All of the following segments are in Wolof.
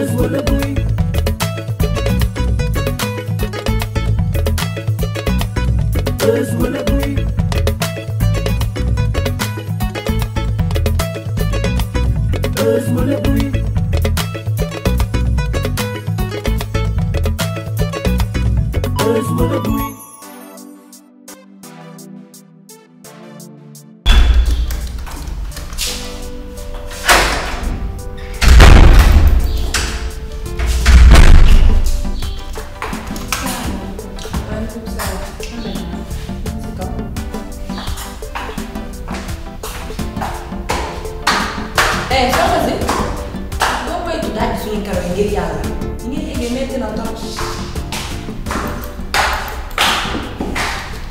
Leuz wala Bruit. Leuz wala Bruit. Leuz wala Bruit. Leuz wala Bruit.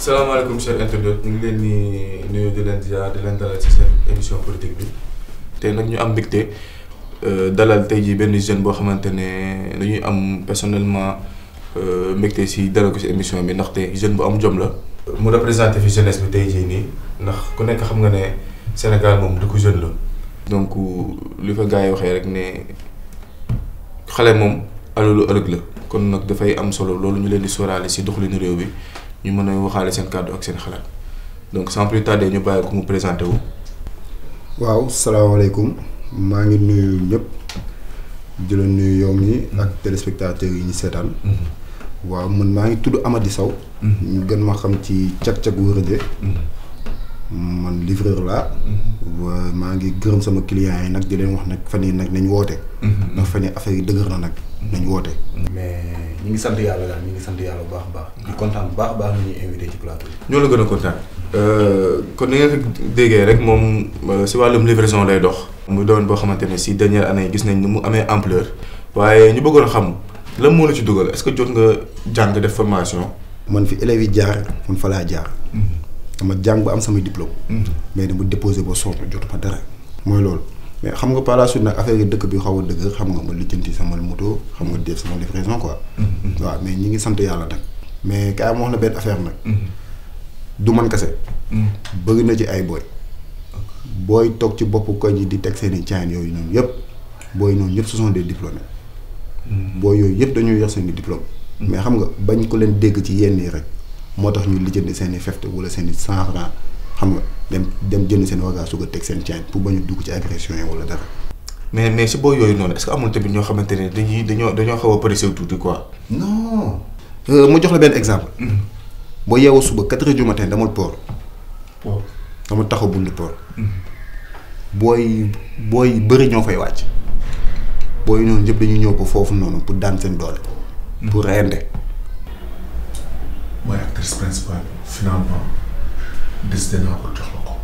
salaamaaleykum chers internautes ñu ngi leen di nuyu di leen ziar di leen dalal ci seen émission politique bi tey nag ñu am mbégte dalal tey jii benn jeune boo xamante ne dañuy am personnellement mbégte si dalal ko si émission bi ndaxte jeune bu am jom la. mu représenté fi jeunesse bi tey jii nii ndax ku nekk xam nga ne Sénégal moom dëkku jeune la donc li fa gars yi waxee rek ne xale moom alalu ëllëg la kon nag dafay am solo loolu ñu leen di sóoraale si doxalinu réew bi. ñu mën a waxaale seen kàddu ak seen xalaat donc sans plus tarder ñu bàyyi ko mu présenté wu. waaw salaamaaleykum maa ngi nuyu ñëpp di la nuyu yow mi ak téléspectateurs yi ñu seetaan. waaw man maa ngi tudd Amady Sow. ñu gën ma xam ci cag-cag wërëde. man livreur laa. maa ngi gërëm sama clients yi nag di leen wax nag fan yii nag nañ woote. ndax fan yii affaire yi dëgër na nag nañ woote. mais ñi ngi sant yàlla daal ñi ngi sant yàlla bu baax a baax. di kontaan bu baax a baax la ñuy invité ci plateau bi. ñoo la gën a kontaan. kon ni nga ko déggee rek moom si wàllum livraison lay dox. muy doon boo xamante ne si dernière année gis nañ ni mu amee ampleur. waaye ñu bëggoon xam lan moo la ci dugal est-ce que jot nga jàng def formation. man fi élèves yi jaar man fa laa jaar. dama jàng ba am samay diplôme. mais dama déposé ba sonn jotuma dara. mooy loolu mais xam nga par la suite nag affaire yi dëkk bi xaw a dëgg xam nga ma lijjanti sama moto xam nga def sama livraison quoi. waaw mais ñi ngi sant yàlla nag. mais kaay ma wax na benn affaire nag. du man kese. bëgg na ci ay booy toog ci boppu koñ yi di teg seen i chaine yooyu noonu yëpp booy noonu yëpp ce sont des diplômés. booy yooyu yëpp dañuy yor seen i diplôme. mais xam nga bañ ko leen dégg ci yenn yi rek. moo tax ñu lijjanti seen i fefte wala seen i 100 francs xam nga dem jënd seen bagage su ko teg seen chaine pour bañ a dugg ci agression yi wala dara. mais si booy yooyu noonu est-ce que amul tamit ñoo xamante ne dañoo xaw a pressé tuuti quoi. non. ma jox la benn exemple. boo yeewoo suba 4h du matin demal port. dama taxaw bundu port. booy bëri ñoo fay wàcc. booy noonu ñëpp dañuy ñëw ba foofu noonu pour daan seen doole. pour rende. mooy actrice principale finalement décidé naa ko jox la ko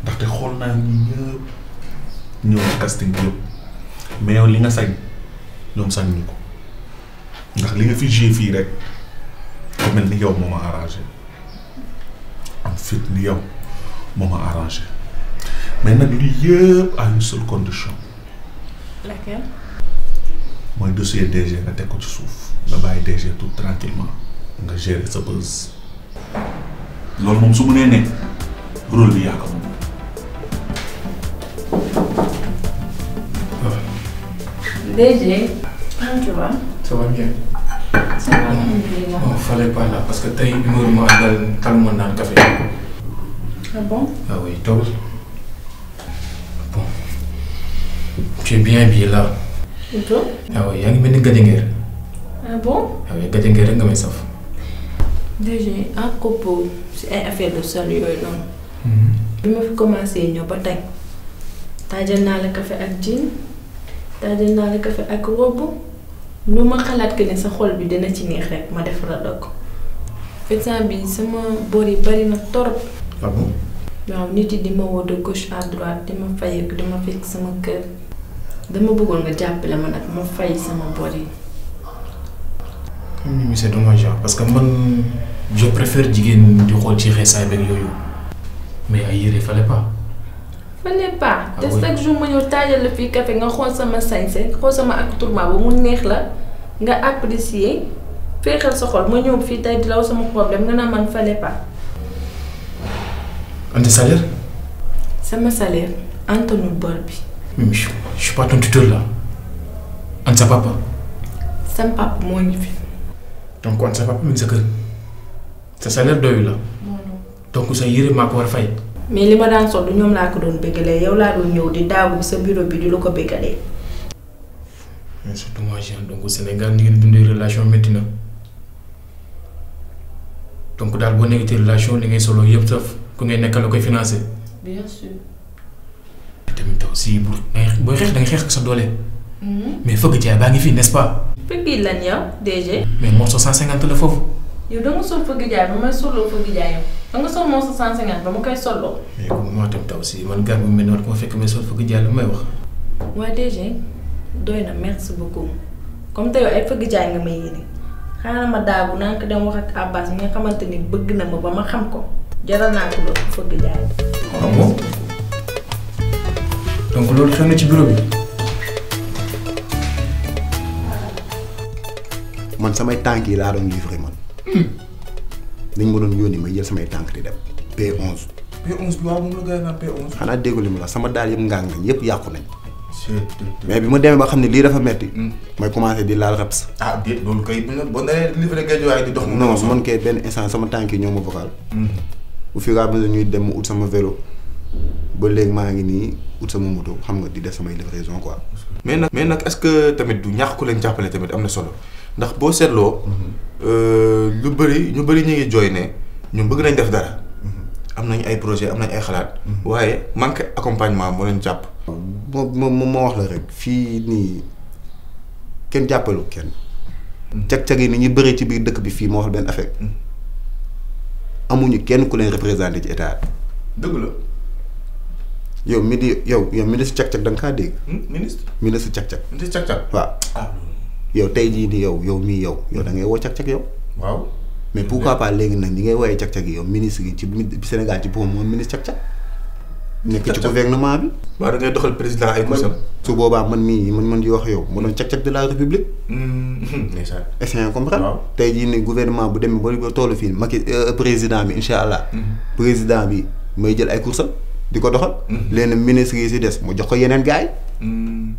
ndaxte xool naa ñëpp ñëw casting yëpp mais yow li nga sañ ñoom sañuñu ko ndax li nga fi joué fii rek ku mel ni yow moo ma arrangé am fit ni yow moo ma arrangé mais nag lii yëpp à une seule condition. laquelle. mooy dossier DG nga teg ko ci suuf. nga bàyyi DG tout tranquillement nga gérer sa buzz loolu moom su mu nee nekk rôle bi yaa ko moom. DG. comment tu vas. ça va bien. ça va alhamdulilah. Bon, fallait pas là parce que tey humeur ma àndal taluma naan café. ah bon. ah oui toog bon tu es bien habillé là. plutôt. ah oui yaa ngi mel ni gajangeer. ah bon. ah oui gajangeer rek nga may saf. DG à propos si ay affaire de sol yooyu noonu. bi ma fi commencé ñëw ba tey taajal naa la café ak jean taajal naa la café ak robe lu ma xalaat que ne sa xol bi dina ci neex rek ma def la ko instant bi sama boor yi bari na torop. ah bon. waaw nit yi di ma woo de gauche à droite di ma fayeeku di ma fekk sama kër dama bëggoon nga jàppale ma nag ma fay sama boor yi. mais c'est dommage parce que man je préfère jigéen di xool ci xeesaay beeg yooyu mais ay yére fallait pas. fallait pas. te chaque jour ma ñëw taajal la fii café nga xool sama sañse xool sama accoutrement ba mu neex la nga apprécier féexal sa xol ma ñëw fii tey di law sama problème nga naa man fallait pas. ante salaire. sama salaire antanul bor bi. Michou. je suis pas ton tuteur là. An sa papa. Sam papa moo ngi fi. donc an sa papa mi ngi sa kër. sa salaire doyu la. donc sa yére maa ko war a fay. mais li ma daan sol du ñoom laa ko doon bëggalee yow laa doon ñëw di daawu sa bureau bi di lu ko bëggalee. mais surtout moi jeune donc au Sénégal ni ngeen dundee relation métti na donc daal boo nekkee relation li ngay solo yëpp saf ku ngay nekkal la koy financé. bien sûr. tamit aussi booy xeex da nga xeex ak sa doole. mais fëgg jaay baa ngi fi n'est-ce pas. fëgg yi lan yow DG. mais morceau 150 la foofu. yow da nga sol fëgg jaay ba may soloo fëgg jaay yow da nga sol morceau 150 ba ma koy soloo. mais comme moo tamit aussi man gars bu mel noonu ma fekk may sol fëgg jaay la may wax. waa DG doy na merci beaucoup comme te yow ay fëgg jaay nga ma yéene xaaral ma daagu naa ko dem wax ak Abbas mi nga xamante ni bëgg na ma ba ma xam ko jaral naa ko doon fëgg jaay. xam nga donc loolu xew na ci bureau bi. man samay tànk yi laa doon livré man. dañ ma doon yónni ma jël samay tànk di dem. P11. P11 bi waaw moom la gars yi naan P11. xanaa déggu li mu la sama daal yëpp ngang nañ yëpp yàqu nañ. mais bi ma demee ba xam ne lii dafa metti may commencé di laal raps. ah déet loolu kay boo nee livré géej waaye di dox. non man kay benn instant sama tànk yi ñoo ma vocal. bu fur et à mesure ñuy dem ut sama vélo ba léegi maa ngi nii ut sama moto xam nga di def samay livraison quoi. mais nag est-ce que tamit du ñàkk ku leen jàppale tamit am na solo ndax boo seetloo. ñu bëri ñu ngi jooy ne ñun bëgg nañ def dara. am nañ ay projet am nañ ay xalaat. waaye manque accompagnement moo leen jàpp. moom moo wax la rek fii nii kenn jàppalu kenn. cag-cag yi ni ñuy bëree ci biir dëkk bi fii moo wax benn affaire. amuñu kenn ku leen représenté ci état. dëgg la. yow ministre cag-cag da nga kaa dégg. ministre cag-cag. ministre cag-cag. waaw. yow tey jii nii yow da ngay woo cag-cag yow. waaw. mais pourquoi pas léegi nag ñi ngay woowee cag-cag yi yow ministre yi ci Sénégal ci boppam moom ministre cag-cag. nekk ci gouvernement bi. waaw da ngay doxal président ay kursam. su boobaa man di wax yow ma doon cag-cag de la république. ndeysaan. est-ce que comprendre. waaw tey jii nii gouvernement bu demee ba tollu fii Macky président bi incha allah. président bi may jël ay kursam di ko doxal. léegi ministre yi si des mu jox ko yeneen gars yi.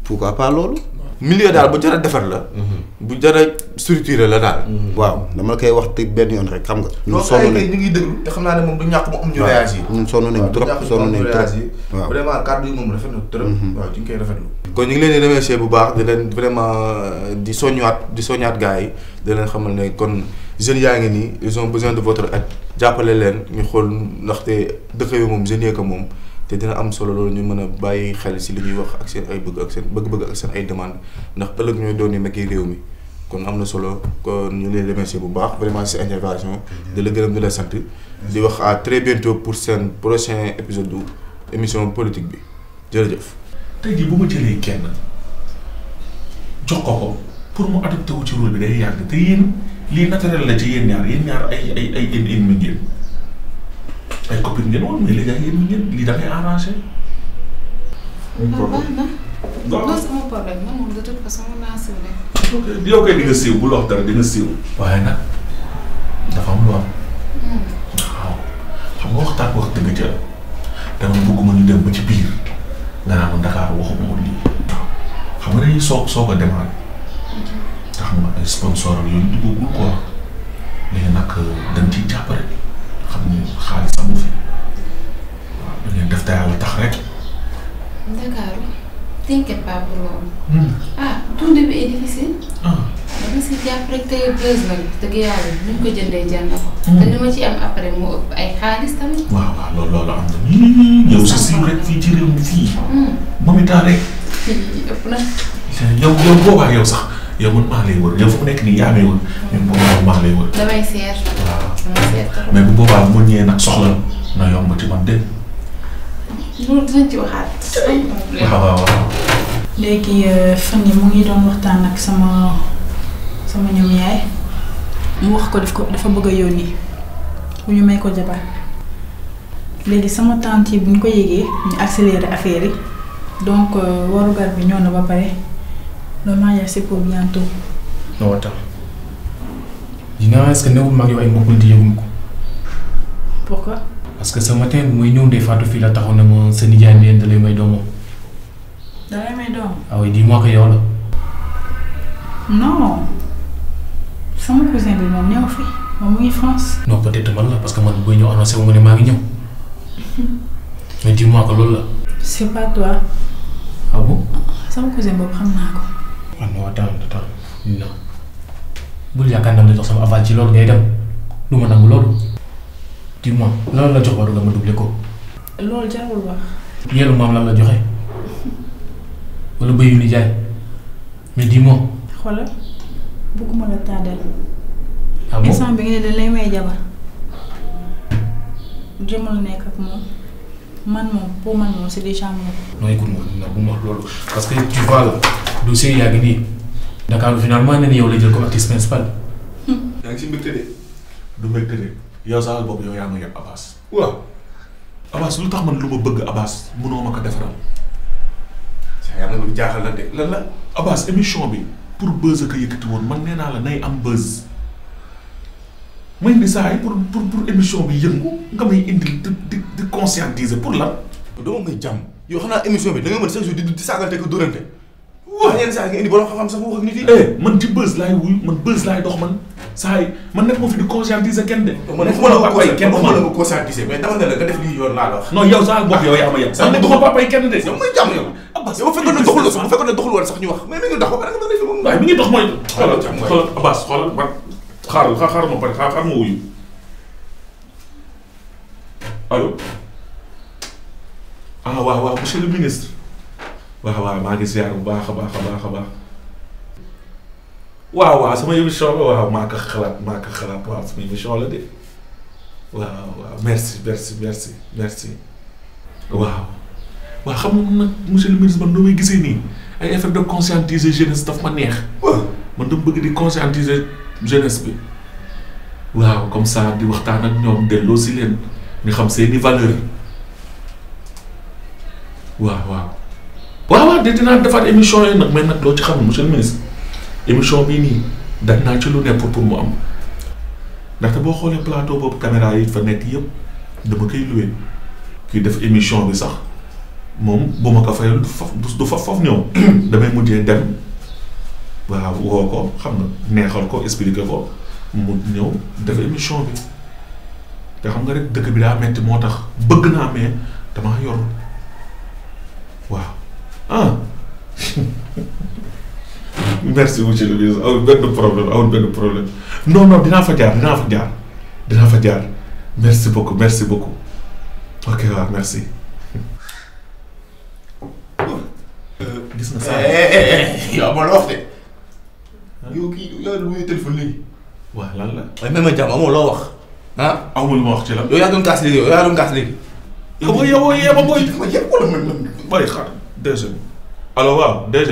pourquoi pas loolu. milieu daal bu jar a defar la. bu jar a structuré la daal. waaw dama la koy wax te benn yoon rek xam nga. ñun sonn nañ ñu ngi déglu te xam naa ne moom du ñàkk mu am ñu réagir. ñun sonn nañ trop waaw vraiment kàddu yi moom rafet na trop. waaw ñu ngi koy rafetlu. kon ñu ngi leen di remercier bu baax di leen vraiment di soññaat gars yi di leen xamal ne kon jeunes yaa ngi nii ils ont besoin de votre aide jàppale leen ñu xool ndaxte dëkk bi moom jeunes yee ko moom. te dina am solo loolu ñu mën a bàyyi xel ci li ñuy wax ak seen ay bëgg-bëgg ak seen ay demande ndax ëllëg ñooy doon mekki réew mi kon am na solo kon ñu leen remercier bu baax vraiment ci intervention di la gërëm di la sant di wax à très bientôt pour seen prochain épisode du émission politique bi jërëjëf. tey jii bu ma jëlee kenn jox ko pour mu adopté wu ci rôle bi day yàgg te yéen lii naturel la ci yéen ñaar ay ennemis ngeen. ay copines ngeen woon mais léegi ay yéen ngeen lii dafay arrangé. baax na. loolu sama problème man moom de toute façon mën naa siiw rek. yow kay di nga siiw bu la wax dara di nga siiw. waaye nag dafa am lu am. waaw xam nga waxtaan wax dëgg ca dama bëgguma ñu dem ba ci biir nga naan Dakar waxuma woon lii. xam nga dañuy soog a démarrer. te xam nga ay sponsor ak yooyu duggagul quoi léegi nag dañ ciy jàpp rek. xam ni xaalis amu fi waaw da ngeen def te yàlla tax rek. Dakar t'inquiète pas pour loolu. dund bi est difficile. dama si jàpp rek te bës nag dëgg yàlla ni ñu ko jëndee jënd ko. te li ma ci am après moo ëpp ay xaalis tamit. waaw loolu am na yow sa siiw rek fii ci réew mi fii. moom itam rek. ëpp na. yow boobaa yow sax yow man maa lay wër yow fu mu nekk nii yaa may wër même boobaa maa lay wër. damay seer. waaw damay seer trop. mais bu boobaa bu ñëwee nag soxla na yomb ci man de. loolu dinañ ci waxaat. waaw. léegi fan yi mu ngi doon waxtaan ak sama ñoom yaay mu wax ko dafa bëgg a yónni bu ñu may ko jabar léegi sama tante yi bu ñu ko yégee ñu accélérer affaire yi donc warugar bi ñëw na ba pare le mariage c'est pour bientôt. non attends dinaa est-ce que newul mag yow ay mbokkul di yëgum ko. pourquoi. parce que ce matin bu may ñëw Ndeye Fatou fii la taxaw na ma sa nijaay mi da lay may doomam. dalay may doom. ah oui dis-moi que yow la. non sama cousin bi moom ñëw fi moom mu ngi France. non peut-être man la parce que man booy ñëw annoncé wu ma ne maa ngi ñëw mais dis-moi que loolu la. c'est pas toi. ah bon. sama cousin boobu xam naa ko. ah non attends non bul yaakaar naa ne jox sama aval ci loolu ngay dem du ma nangu loolu dis-moi lan la jox waru nga ma doublé ko. loolu jarul wax. yéelu maam lan la joxe wala bëyu ni jaay mais dis-moi. xoolal bëgguma la tàddal. ah bon instant bi nga ne dañ lay may jabar jëmal nekk ak moom man moom pour man moom c'est déjà moom. non écoute-moi non bu ma wax loolu parce que tu vois là dossier yaa ngi nii Dakar finalement nee na yow la jël comme actrice principale. yaa ngi si mbégte de. du mbégte de yow saa boobu yow yaa ma yeb Abbas. waaw. Abbas lu tax man lu ma bëgg Abbas mënoo ma ko defaral. yaa ngi ma jaaxal na de lan la. Abbas émission bi pour buzz ko yëkkati woon man nee naa la nay am buzz may indi saa yi pour émission bi yëngu nga may indil di conscientiser pour lan. dama may jàmm yow xanaa émission bi da nga mën chaque jour di saagante ko dóorante. waaw yenn saa yi nga indi borom xam-xam sax mu wax ak nit yi. man ci buzz laay wuy man buzz laay dox man saa yi man nekk moo fi di conscientiser kenn de. man waxuma la nga conscientiser mais dama ne la nga def lii yoon laa la wax. non yow saa bopp yow yaa ma yem. man nekkuma papay kenn de. yow may jàmm yow. Abbas yow bu fekkoon ne doxul woon sax ñu wax mais mi ngi dox ba pare nga doon def moom. waaye mi ngi dox mooy. xoolal Abbas xoolal man xaaral ma pare xaaral ma wuyu allo ah waaw monsieur le ministre waaw maa ngi ziar bu baax a baax waaw sama émission la waaw maa ko xalaat waaw sama émission la de waaw merci waaw xam nga nag monsieur le ministre man doo may gisee nii ay effet de conscientiser jeunesse daf ma neex man dama bëgg di conscientiser jeunesse bi waaw comme ça di waxtaan ak ñoom delloo si leen ñu xam seeni valeur waaw dinaa defaat émission yi nag mais nag loo ci xam ne monsieur le ministre émission bii nii daj naa ci lu ne pour mu am ndaxte boo xoolee plateau boobu caméra yi fa nekk yëpp dama koy loué kii def émission bi sax moom bu ma ko fayal du fa foofu ñëw damay mujjee dem waaw woo ko xam nga neexal ko expliquer ko mu ñëw def émission bi te xam nga rek dëkk bi daa metti moo tax bëgg naa mais damaa yor waaw merci monsieur le ministre awul benn problème non dinaa fa jaar merci beaucoup ok waaw merci gis nga saa yow ma la wax de yow kii yow lu muy téléphone léegi waaw lan la waaye même ma jàmm amoo loo wax amul ma wax ci lan yow yaa doon kaas léegi yow yee ma booy ma yëpp wala man booy xaar DG allo waaw DG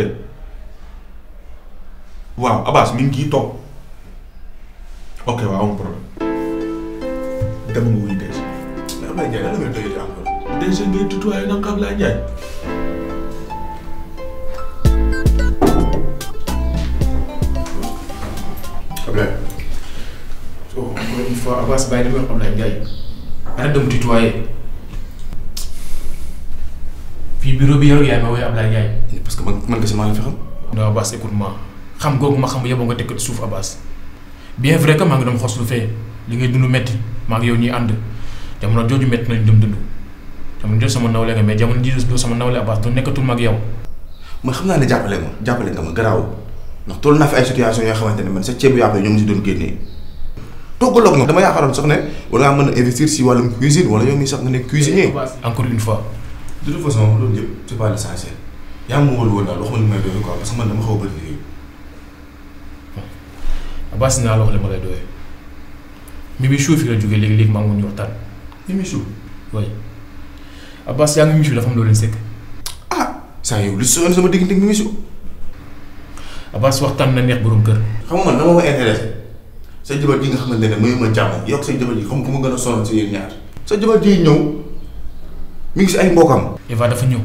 waaw Abbas mi ngi toog ok waaw amul problème dama nga wuy DG Ablaye Ndiaye lan la may doyee encore DG ngay tutoyé nag Ablaye Ndiaye Ablaye encore une fois Abbas bàyyi di wax Ablaye Ndiaye arrête de me tutoyer fii bureau bi yow yaay ma woowee Ablaye Ndiaye. parce que man kese maa la fi xam. non Abbas écoute-moi xam googu ma xam yóbbu nga teg ci suuf Abbas bien vrai que maa ngi doon xos lu fee li ngay dund métti maa ngi yow ñuy ànd jamono jooju métti nañ dem dund jamono jooju sama nawle nga mais jamono ji doo sama nawle Abbas doon nekkatul ma ak yow. man xam naa ne jàppale nga ma garaaw ndax toll naa fi ay situation yoo xamante ne man sa ceebu yàpp ñoom si doon génnee toggaloog ñoom dama yaakaaroon sax ne war ngaa mën a investir si wàllum cuisine wala yow mii sax nga nekk cuisinier. encore une fois. de toute façon loolu yëpp c'est pas l'essentiel yaa ngi ma wóolu woon daal waxuma li may doyee quoi parce que man dama xaw a bëri liggéey. Abbas naa la wax li ma lay doyee Mimi Chou fi la jógee léegi maa ngi ñu waxtaan. Mimi Chou. oui Abbas yaa ngi Mimi Chou dafa am loo leen sekk. saa yow li soxla sama diggante Mimi Chou. Abbas waxtaan na neex borom kër. xam nga man dama ma intéressé sa jabar ji nga xamante ne mayu ma jàmm yokk sa jabar ji xam nga ku ma gën a sonal si yéen ñaar. sa jabar ji ñëw mi ngi si ay mbokkam. Eva dafa ñëw.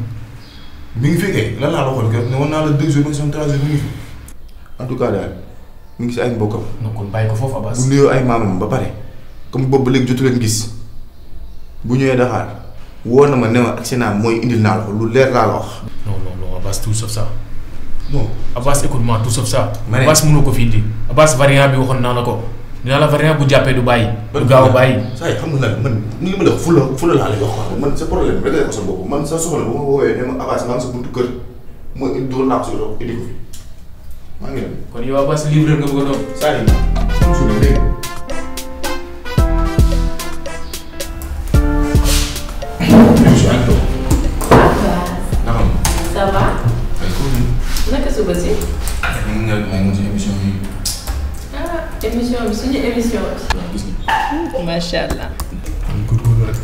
mi ngi fekkee lan laa la waxoon kër ne war naa la 2 jours maximum 3 jours mi ngi fi en tout cas daal mi ngi si ay mbokkam. non kon bàyyi ko foofu Abbas. bu nuyoo ay maamam ba pare comme boobu ba léegi jotu leen gis bu ñëwee Dakar woo na ma ne ma accident mooy indil naa la ko lu leer laa la wax. non non non Abbas tout sauf ça. non Abbas écoute-moi tout sauf ça. ma ne Abbas mënoo ko fi indi. Abbas variant bi waxoon naa la ko. dinaa la variant bu jàppee du bàyyi. du gaaw a bàyyi. saa yi xam nga nag man ni li ma la wax fula laa lay wax quoi man sa problème rek la ko sa bopp man sa soxla bu ma woowee ne ma Abbas maa ngi sa buntu kër ma doon naa ko si loxo indi ko fi maa ngi dem. kon yow Abbas livreur nga bëgg a doon. saa yi suñu dégg ça va. naka suba si. émission bi. ah émission bi suñu émission bi. macha allah. góorgóorlu rek.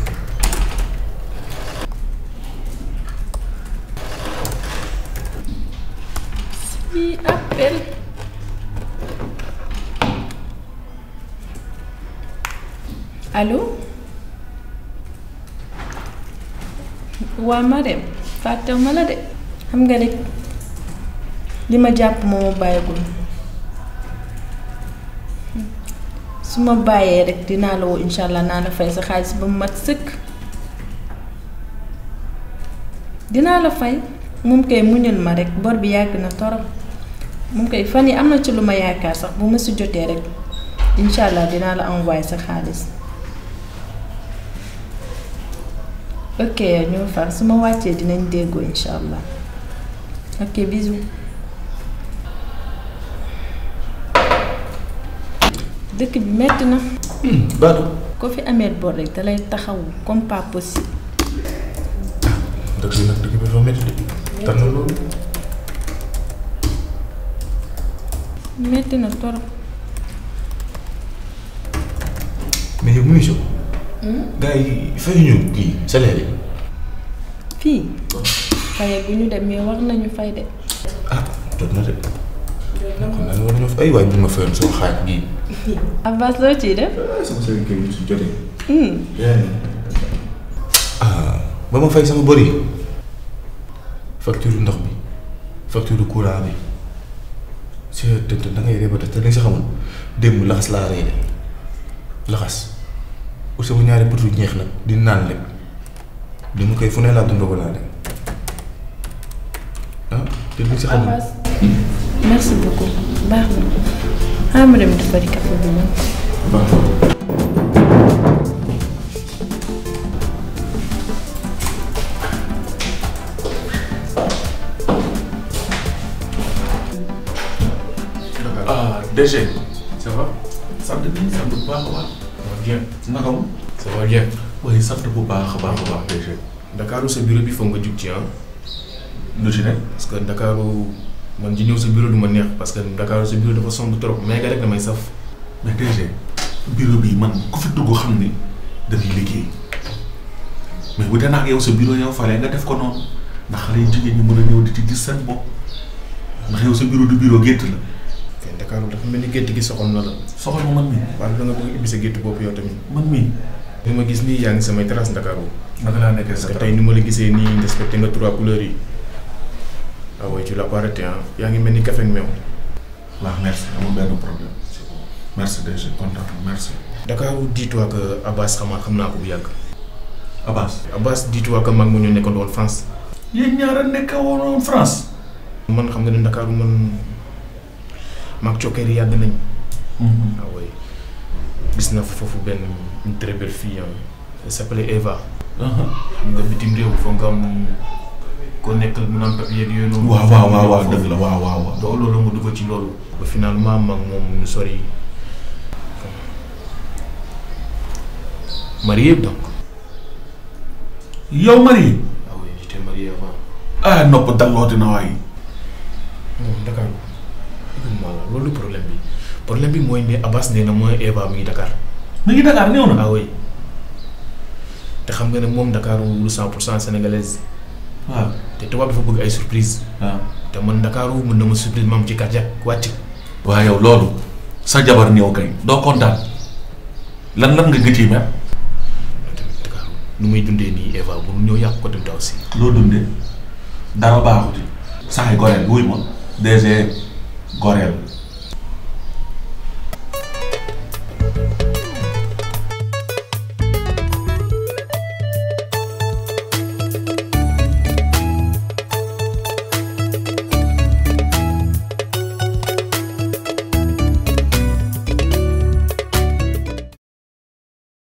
si appel. allo. waa Marème fàttew ma la de. xam nga rek li ma jàpp moo ma bàyyigul su ma bàyyee rek dinaa la woo incha allah naa la fay sa xaalis ba mu mat sëkk dinaa la fay moom kay muñal ma rek bor bi yàgg na torop moom kay fan yi am na ci lu ma yaakaar sax bu ma si jotee rek incha allah dinaa la envoyer sa xaalis ok ñoo far su ma wàccee dinañ déggoo incha allah ok bisous. dëkk bi metti na. Badou. ko fi amee bor rek dalay taxawu comme pas possible. dëkk bi nag dëkk bi dafa metti de. tax na loolu. metti na torop. mais yow munition. gars yi fay ñu kii salaire yi. fii. faye bu ñu dem mais war nañu fay de. ah jot na de. xam naa ne war nañoo fay ay waay bu ma fayoon sama xaaj gii. Abbas loo ciy def. sama sëriñ kër yi su jotee. ba ma fay sama bor yi. facture ndox bi facture courant bi si da ngay rébété te li nga si xamul démb laxas laa rey de laxas ut sama ñaari potu ñeex nag di naan lépp dama koy fu ne laa dundoo ko naa de ah te li nga si xamul. Abbas merci beaucoup baax na xaaral ma dem defari café bi moom. baax DG. ça va. sant nañu sant bu baax a baax. ça va bien. naka mu. ça va bien. oui sant bu baax a baax DG. Ndakaaru sa bureau bi foog nga jug ci ah. lu ci ne. parce que Ndakaaru man di ñëw sa bureau du ma neex parce que Ndakaaru sa bureau dafa somb trop mais nga rek damay saf. mais DG bureau bi man ku fi dugg xam ni dañuy liggéey mais bu dee nag yow sa bureau yow fale nga def ko noonu ndax xale yu jigéen ñi mën a ñëw di ci gis seen bopp ndax yow sa bureau du bureau gétt la. te Ndakaaru dafa mel ni gétt gi soxal na la. soxal ma man mii. waaye da nga bëgg ibbi sa gétt bopp yow tamit. man mii. li ma gis nii yaa ngi samay terrasse Ndakaaru. naka laa nekkee parce sa que tey ni ma la gisee nii respecté nga 3 couleurs yi. ah oui tu l'as pas arrêté ah yaa ngi mel ni café ak meew. waaw merci amul benn problème merci DG kontaan merci. Ndakaaru dis-toi que Abbas xam naa ko bu yàgg. Abbas. dis-toi que mag mu ñu nekkoon woon France. yéen ñaar a nekk woon France. man xam nga ne Ndakaaru man maag cokkeer yi yàgg nañ. ah oui gis na foofu benn une très belle fille elle s'appelait Eva. xam nga bitim réew foog nga am ko nekkal mu naan papier yooyu noonu. waaw dëgg la waaw. donc loolu mu dugg ci loolu. ba finalement mag moom ñu sori marié donc. yow marié. ah oui j'étais marié avant. ah nopp dallooti na waay. non Dakar loolu problème bi mooy ne Abbas nee na mooy Eva mi ngi Dakar. mi ngi Dakar ñëw na. ah oui te xam nga ne moom Dakar lu 100% sénégalaise. waaw te tubaab dafa bëgg ay surprise. waaw te man Dakar mën na ma surprise ma am ci cardiaque wàcc. waaw yow loolu sa jabar ñëw kay doo kontaan lan nga gëcc mer. Dakar nu muy dundee nii Eva bu ñëw yàq ko dem taw si. loo dundee dara baaxuti saxay goreel wuy ma DG goreel